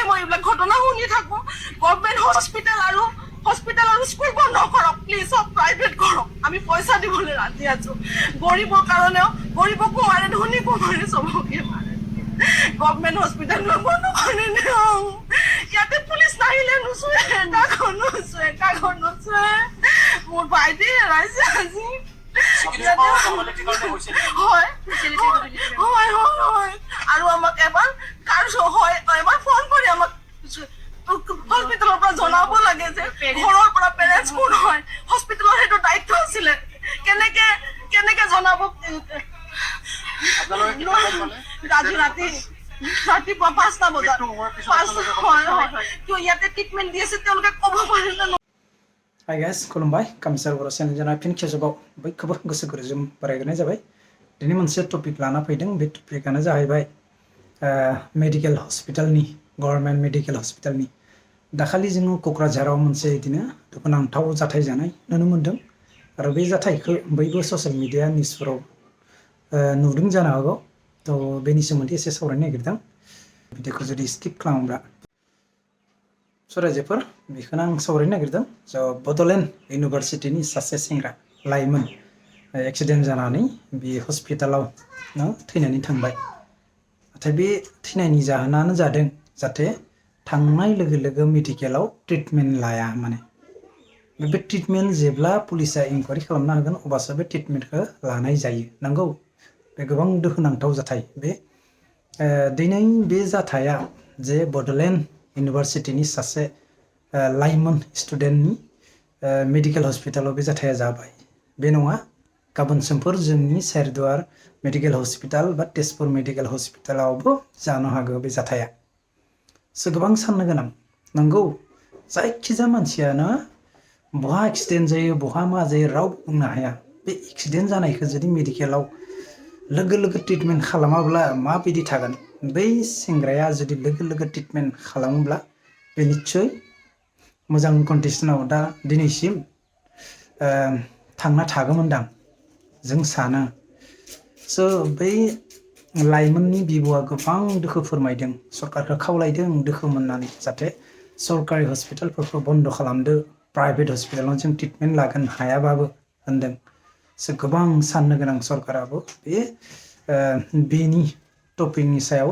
মই এইবিলাক ঘটনা শুনি থাকো গভৰ্ণমেণ্ট হস্পিটেল আৰু স্কুল বন্ধ কৰক প্লিজ সব প্ৰাইভেট কৰক আমি পইচা দিবলৈ ৰাজি আছো গৰীবৰ কাৰণেও গৰীবকো মাৰে ধনীকো মাৰে চবকে মাৰে গভৰ্ণমেণ্ট হস্পিটেল বন্ধ কৰি দিয়ক ইয়াতে পুলিচ নাহিলে নুচুৱে কাঘৰ নুচুৱে মোৰ ভাইটি হেৰাইছে আজি হয় আৰু আমাক এবাৰ এবাৰ ফোন কৰি আমাক হস্পিটেলৰ পৰা জনাব লাগে যে ঘৰৰ পৰা পেৰেণ্টছ কোন হয় হস্পিটেলৰ সেইটো দায়িত্ব আছিলে কেনেকে জনাব আজি ৰাতিপুৱা 5টা বজাত ইয়াতে ট্ৰিটমেণ্ট দি আছে তেওঁলোকে ক'ব পাৰে নে Hi guys, खुलुमबाय कामिसार बर' चेनेलजों फिन खेबसेबाव बयखौबो गोसो गुरुजों बरायग्रोनाय जाबाय दिनै मोनसे टपिक लाना फैदों बे टपिकआनो जाहैबाय मेडिकेल हस्पिटालनि गभर्नमेन्ट मेडिकेल हस्पिटालनि दाखालि जोङो क'क्राझाराव मोनसे बिदिनो दुखुनांथाव जाथाय जानाय नुनो मोन्दों आरो बे जाथायखौ बयबो ससियेल मिडिया निउसफोराव नुदों जानो हागौ थ' बेनि सोमोन्दै एसे सावरायनो नागिरदों भिडिअखौ जुदि स्किप खालामोब्ला रायजोफोर बेखौनो आं सावरायनो नागिरदों बड'लेण्ड इउनिभारसिटिनि सासे सेंग्रा लाइमोन एक्सिडेन्ट जानानै बे हस्पिटालाव थैनानै थांबाय नाथाय बे थैनायनि जाहोनानो जादों जाहाथे थांनाय लोगो लोगो मेडिकेलाव ट्रिटमेन्ट लाया माने बे ट्रिटमेन्ट जेब्ला पुलिसा इनकुवारि खालामनो हागोन अब्लासो बे ट्रिटमेन्टखौ लानाय जायो नंगौ बे गोबां दुखुनांथाव जाथाय बे दिनै बे जाथाया जे बड'लेण्ड इउनिभारसिटिनि सासे लाइमोन स्टुडेन्टनि मेडिकेल हस्पिटालाव बे जाथाया जाबाय बे नङा गाबोन समफोर जोंनि सेरदुवार मेडिकेल हस्पिटाल बा तेजपुर मेडिकेल हस्पिटालावबो जानो हागौ बे जाथाया गोबां साननो गोनां नंगौ जायखिजाया मानसियानो बहा एक्सिडेन्ट जायो बहा मा जायो रावबो बुंनो हाया बे एक्सिडेन्ट जानायखौ जुदि मेडिकेलाव लोगो लोगो ट्रिटमेन्ट खालामाब्ला माबायदि थागोन बै सेंग्राया जुदि लोगो लोगो ट्रिटमेन्ट खालामोब्ला बे निस्सय मोजां कन्डिसनाव दा दिनैसिम थांना थागौमोनदां जों सानो बै लाइमोननि बिब'आ गोबां दुखु फोरमायदों सरकारखौ खावलायदों दुखु मोननानै जाहाथे सरकारि हस्पिटालफोरखौ बन्द खालामदो प्राइभेट हस्पिटालाव जों ट्रिटमेन्ट लागोन हायाबाबो होनदों गोबां साननो गोनां सरकाराबो बेनि टपिकनि सायाव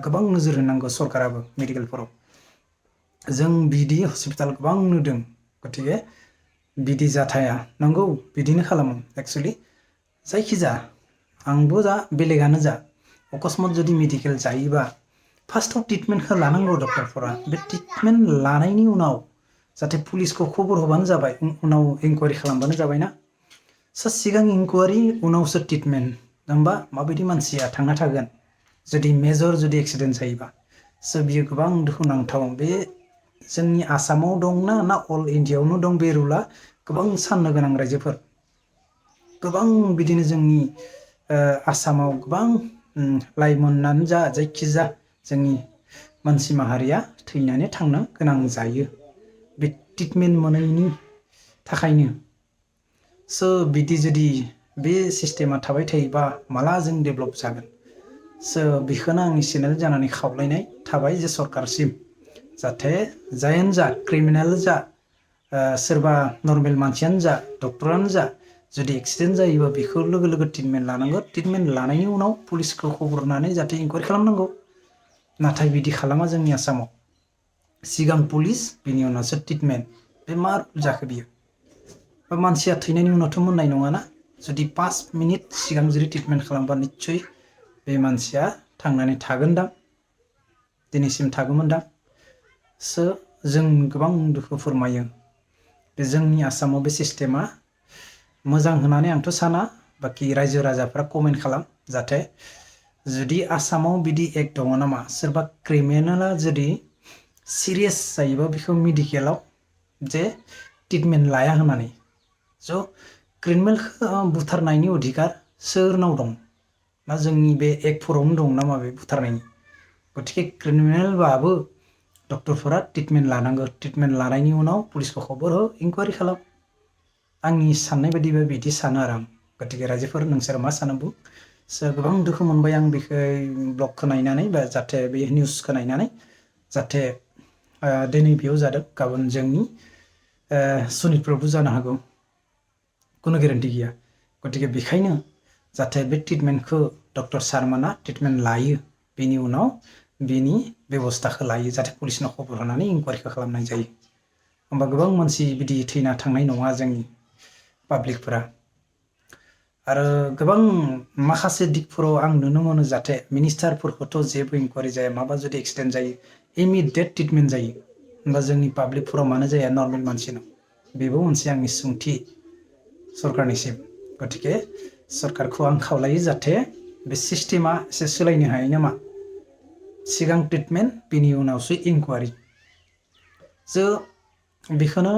गोबां नोजोर होनांगौ सरकाराबो मेडिकेलफोराव जों बिदि हस्पिटाल गोबां नुदों गतिके बिदि जाथाया नंगौ बिदिनो खालामो एक्सुवेलि जायखिजाया आंबो जा बेलेगानो जा अकस्मात जुदि मेडिकेल जायोबा फार्स्टआव ट्रिटमेन्टखौ लानांगौ डक्टरफोरा बे ट्रिटमेन्ट लानायनि उनाव जाहाथे पुलिसखौ खबर होबानो जाबाय उनाव इनकुवारि खालामबानो जाबायना सिगां इनकुवारि उनावसो ट्रिटमेन्ट होमबा माबायदि मानसिया थांना थागोन जुदि मेजर जुदि एक्सिडेन्ट जायोबा बियो गोबां दुखुनांथाव बे जोंनि आसामाव दंना ना अल इन्डियायावनो दं बे रुला गोबां साननो गोनां रायजोफोर गोबां बिदिनो जोंनि आसामाव गोबां लाइमोनानो जा जायखिजाया जोंनि मानसि माहारिया थैनानै थांनो गोनां जायो बे ट्रिटमेन्ट मोनैनि थाखायनो बिदि जुदि बे सिस्टेमा थाबाय थायोबा माला जों डेभेलप जागोन बेखौनो आंनि चेनेल जानानै खावलायनाय थाबाय जे सरकारसिम जाहाथे जायानो जा क्रिमिनेल जा सोरबा नर्मेल मानसियानो जा डक्टरानो जा जुदि एक्सिडेन्ट जायोबा बेखौ लोगो लोगो ट्रिटमेन्ट लानांगौ ट्रिटमेन्ट लानायनि उनाव पुलिसखौ खबर होनानै जाहाथे इनकुवारि खालामनांगौ नाथाय बिदि खालामा जोंनि आसामाव सिगां पुलिस बिनि उनावसो ट्रिटमेन्ट बे मा जाखो बियो मानसिया थैनायनि उनावथ' मोननाय नङाना जुदि 5 मिनिट सिगां जुदि ट्रिटमेन्ट खालामबा निस्सय बे मानसिया थांनानै थागोनदां दिनैसिम थागौमोनदां जों गोबां दुखु फोरमायो बे जोंनि आसामाव बे सिस्टेमा मोजां होननानै आंथ' साना बाखि रायजो राजाफ्रा कमेन्ट खालाम जाहाथे जुदि आसामाव बिदि एक्ट दङ नामा सोरबा क्रिमिनेला जुदि सिरियास जायोबा बेखौ मेडिकेलाव जे ट्रिटमेन्ट लाया होननानै क्रिमिनेलखौ बुथारनायनि अधिकार सोरनाव दं ना जोंनि बे एक्टफोरावनो दं नामा बे बुथारनायनि गतिके क्रिमिनेलबाबो डक्टरफोरा ट्रिटमेन्ट लानांगौ ट्रिटमेन्ट लानायनि उनाव पुलिसखौ खबर हो इनकुवारि खालाम आंनि साननाय बायदिबा बिदि सानो आरो आं गतिके रायजोफोर नोंसोर मा सानो बुं गोबां दुखु मोनबाय आं बेखौ ब्लगखौ नायनानै बा जाहाथे बे निउसखौ नायनानै जाहाथे दिनै बेयाव जादों गाबोन जोंनि सनितफ्रावबो जानो हागौ कुनु गेरेन्टि गैया गतिके बेखायनो जाहाथे बे ट्रिटमेन्टखौ डक्टर सारमोना ट्रिटमेन्ट लायो बेनि उनाव बेनि बेबस्थाखौ लायो जाहाथे पुलिसनो खबर होनानै इनकुवारिखौ खालामनाय जायो होमबा गोबां मानसि बिदि थैना थांनाय नङा जोंनि पाब्लिकफोरा आरो गोबां माखासे दिगफोराव आं नुनो मोनो जाहाथे मिनिस्टारफोरखौथ' जेबो इनकुवारि जाया माबा जुदि एक्सिडेन्ट जायो इमिडियेट ट्रिटमेन्ट जायो होमबा जोंनि पाब्लिकफोराव मानो जाया नर्मेल मानसिनाव बेबो मोनसे आंनि सोंथि सरकारनिसिम गतिके सरकारखौ आं खावलायो जाहाथे बे सिस्टेमा एसे सोलायनो हायो नामा सिगां ट्रिटमेन्ट बेनि उनावसो इनकुवारि जो बेखौनो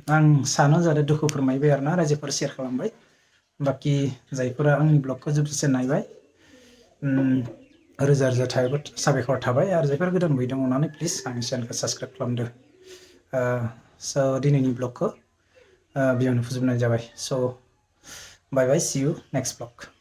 आं सानो जाहाथे दुखु फोरमायबाय आरोना रायजोफोर शेयार खालामबाय बाखि जायफोरा आंनि ब्लगखौ जोबजासे नायबाय रोजा रोजा साबायखर थाबाय आरो जायफोर गोदान फैदों अननानै प्लिज आंनि चेनेलखौ साबस्क्राइब खालामदो स' दिनैनि ब्लगखौ बेयावनो फोजोबनाय जाबाय स' बाय बाय सि इउ नेक्स्ट ब्लग